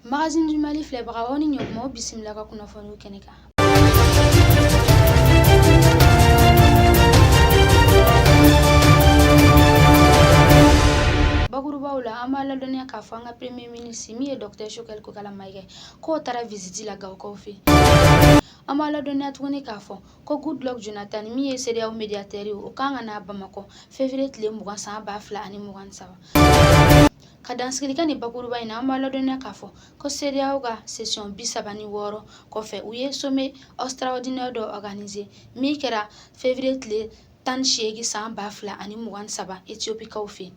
Magazine du Mali filɛbagaw, aw ni ɲɔgɔn, aw bisimila ka kunnafoniw kɛnɛ kan. Bakurubaw la, an b'a ladɔnniya k'a fɔ an ka premier ministre min ye docteur Choguel Kokalla Maïga ye, k'o taara visite la Gawokaw fɛ. An b'a ladɔnniya tuguni k'a fɔ ko Goodluck Jonathan min ye CEDEAO médiateur ye, o kan ka na Bamakɔ février tile 20 san 2023. Ka dansigili kɛ nin bakuruba in na, an b'a ladɔnniya k'a fɔ ko CEDEAO ka session 36 kɔfɛ, u ye sommet extraordinaire dɔ organiser min kɛra février tile 18 san 2023 Ethiopikaw fɛ.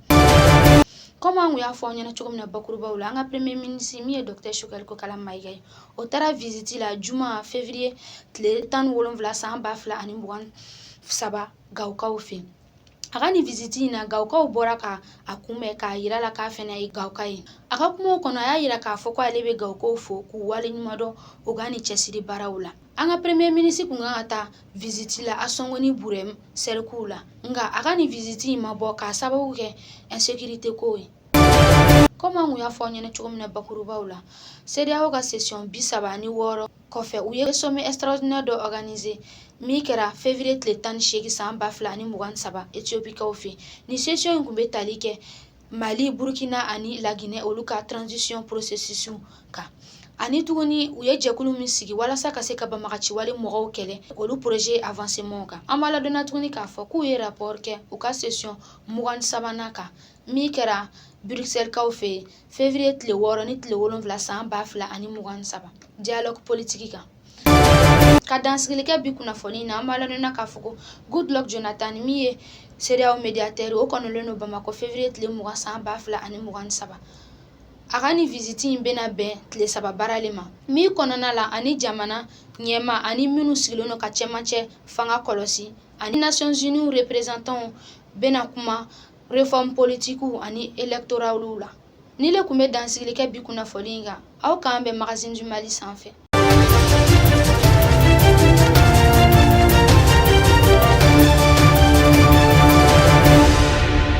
Komi an kun y'a fɔ aw ɲɛna cogo min na bakurubaw la, an ka premier ministre min ye docteur Choguel Kokalla Maïga ye, o taara visite la juma février tile 17 san 2023 Gawokaw fɛ. A ka nin visite in na, Gawokaw bɔra ka a kunbɛn k'a yira la k'a fana ye Gawoka ye. A ka kumaw kɔnɔ, a y'a yira k'a fɔ ko ale bɛ Gawokaw fo k'u waleɲuman dɔn u ka nin cɛsiri baaraw la. An ka premier ministre kun kan ka taa visite la Ansongo ni Burem cercle la, nka a ka nin visite in ma bɔ k'a sababu kɛ insécurité ko ye. Komi an kun y'a fɔ aw ɲɛna cogo min na bakurubaw la, CEDEAO ka session 36 kɔfɛ, u ye sommet extraordinaire dɔ organiser min kɛra février tile 18 san 2023 Ethiopikaw fɛ. Nin session in kun bɛ tali kɛ Mali, Burkina ani Laginɛ, olu ka transition processus kan, ani tuguni u ye jɛkulu min sigi walasa ka se ka banbagaciwale mɔgɔw kɛlɛ, olu projet avancement kan. An b'a ladɔnniya tuguni k'a fɔ k'u ye rapport kɛ u ka session 23nan kan min kɛra Bruxelles-kaw fɛ yen février tile 6 ni tile 7 san 2023 dialogue politique kan. Ka dansigili kɛ bi kunnafoni na, an b'a ladɔnniya k'a fɔ ko Goodluck Jonathan min ye CEDEAO médiateur, o kɔnɔlen don Bamakɔ février tile 20 san 2023. A ka nin visite in bɛna bɛn tile 3 baara le ma min kɔnɔna la, ani jamana ɲɛmaa ani minnu sigilen don ka cɛmancɛ fanga kɔlɔsi ani Nations Unies représentants bɛna kuma réforme politique ani électorale la. Nin le kun bɛ dansigili kɛ bi kunnafoni in kan. Aw k'an bɛn Magazine du Mali sanfɛ.